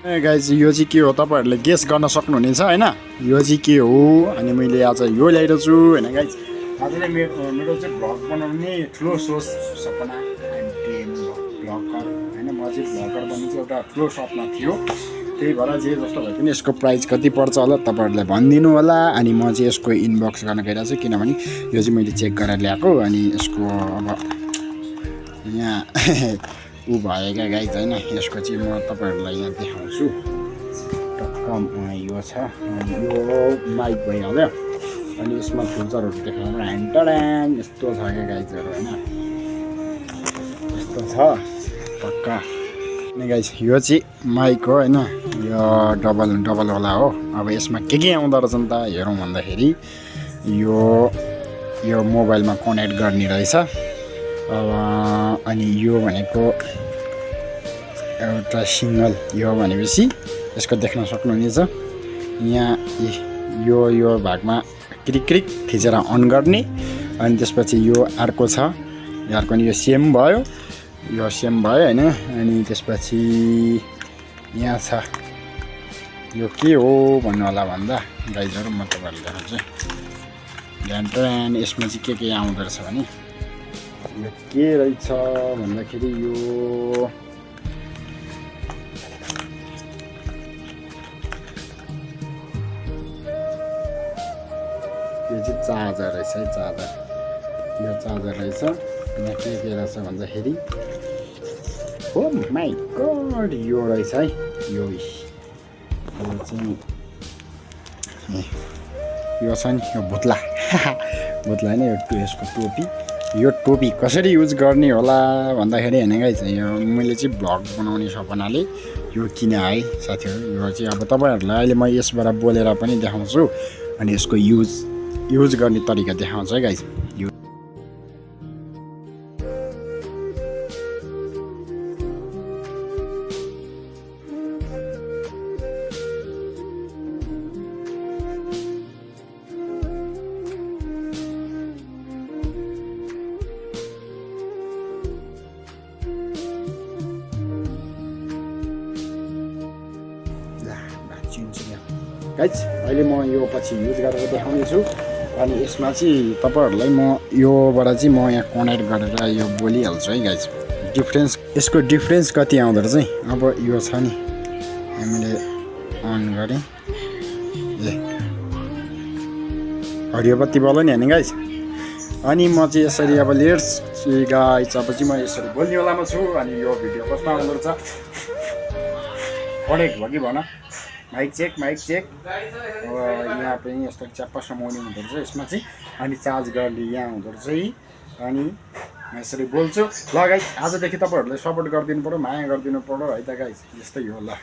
guys यो चाहिँ के हो तपाईँहरूले गेस गर्न सक्नुहुनेछ होइन यो चाहिँ के हो अनि मैले आज यो ल्याइरहेको छु होइन गाइज आजले मेरो चाहिँ भ्लग बनाउने ठुलो सोच सपना भ्लगर होइन म चाहिँ भ्लगर बन्नु चाहिँ एउटा ठुलो सपना थियो त्यही भएर जे जस्तो भए पनि यसको प्राइस कति पर्छ होला तपाईँहरूलाई भनिदिनु होला अनि म चाहिँ यसको इनबक्स गर्न गइरहेको छु किनभने यो चाहिँ मैले चेक गरेर ल्याएको अनि यसको अब यहाँ ऊ भएका गाइज होइन यसको चाहिँ म तपाईँहरूलाई यहाँ देखाउँछु टक्कम यो छ अनि यो माइक भइहाल्यो अनि यसमा फिचरहरू देखाउनु ह्यान्ड यस्तो छ क्या गाइजहरू होइन यस्तो छ टक्का अनि गाइज यो चाहिँ माइक हो होइन यो डबलवाला हो अब यसमा के आउँदो रहेछ नि त हेरौँ भन्दाखेरि यो मोबाइलमा कनेक्ट गर्ने रहेछ अनि यो भनेको एउटा सिङ्गल यो भनेपछि यसको देख्न सक्नुहुनेछ यहाँ यो भागमा क्रिक थिचेर अन गर्ने अनि त्यसपछि यो अर्को छ अर्को नि यो सेम भयो होइन अनि त्यसपछि यहाँ छ यो के हो भन्नु होला भन्दा गाइजहरू म तपाईँहरूलाई देखाउँछु ध्यान यसमा चाहिँ के आउँदो रहेछ भने यो के रहेछ भन्दाखेरि यो चाहिँ चार्जर रहेछ है यो चार्जर रहेछ यहाँ के रहेछ भन्दाखेरि हो माइ गड यो रहेछ है यो चाहिँ यो छ नि यो भुत्ला होइन यसको टोपी यो टोपी कसरी युज गर्ने होला भन्दाखेरि होइन गाइज यो मैले चाहिँ भ्लग बनाउने सपनाले यो किने है साथीहरू यो चाहिँ अब तपाईँहरूलाई अहिले म यसबाट बोलेर पनि देखाउँछु अनि यसको युज गर्ने तरिका देखाउँछ है गाइज गाइज अहिले म यो पछि युज गरेर देखाउने छु अनि यसमा चाहिँ तपाईँहरूलाई म योबाट चाहिँ म यहाँ कनेक्ट गरेर यो बोलिहाल्छु है गाइज यसको डिफ्रेन्स कति आउँदो रहेछ अब यो छ नि मैले अन गरेँ हरियो बत्ती बोल्यो नि होइन गाइज अनि म चाहिँ यसरी अब लेट्स गाइज अब चाहिँ म यसरी बोल्नेवालामा छु अनि यो भिडियो कस्तो आउँदो रहेछ कनेक्ट भयो कि भन माइक चेक अब यहाँ पनि यस्तो च्याप्पा समाउने हुँदो रहेछ यसमा चाहिँ अनि चार्ज गर्ने यहाँ हुँदो रहेछ अनि म यसरी बोल्छु ल गाइज आजदेखि तपाईँहरूले सपोर्ट गरिदिनु पऱ्यो माया गरिदिनु पऱ्यो है त गाइज यस्तै हो ल